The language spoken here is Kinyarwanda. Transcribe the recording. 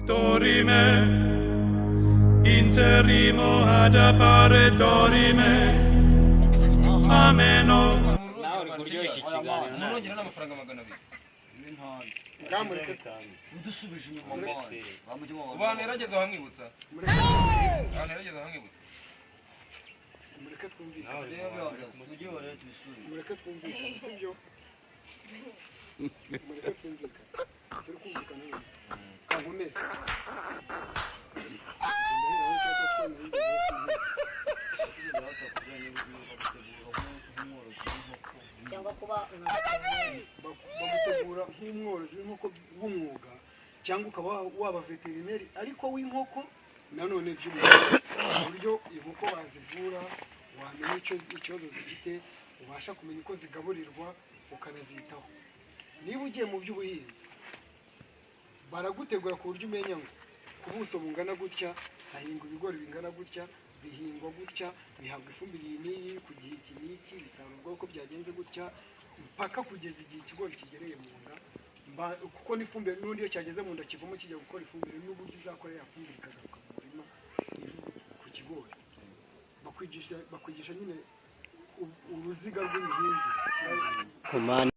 Dorime, interimo ad appare dorime, ameno. Nawe uri kuryoshya ikiganiro. Nurongera n'amafaranga 200. Ngamureke. Udusubije inyuma mwana. Abantu yarageze ahamwibutsa, abantu yarageze ahamwibutsa. Mureke twumvikane, mureke twumvikane, sibyo? Mureke twumvikane, turi kumvikana neza. Kankomeze, ndahera aho nshaka ko nari Cyangwa kuba bagutegura nk'umworozi w'inkoko w'umwuga, cyangwa ukaba waba veterineri ariko w'inkoko nanone by'umwuga, ku buryo inkoko wazivura, wamenya icyo ikibazo zifite, ubasha kumenya uko zigaburirwa, ukanazitaho. Niba ugiye mu by'ubuhinzi, baragutegura ku buryo umenya ngo ku buso bungana gutya hahingwa ibigori bingana gutya, bihingwa gutya, bihabwa ifumbire iyi n'iyi ku gihe iki n'iki, bisarurwa uko byagenze gutya, mpaka kugeza igihe ikigori kigereye mu nda. Kuko n'ifumbire n'ubundi iyo cyageze mu nda kivamo kijya gukora ifumbire, n'uburyo uzakora ya fumbire ikagaruka mu murima ku kigori. Bakwigisha nyine uruziga rw'imihingire. Ku mana.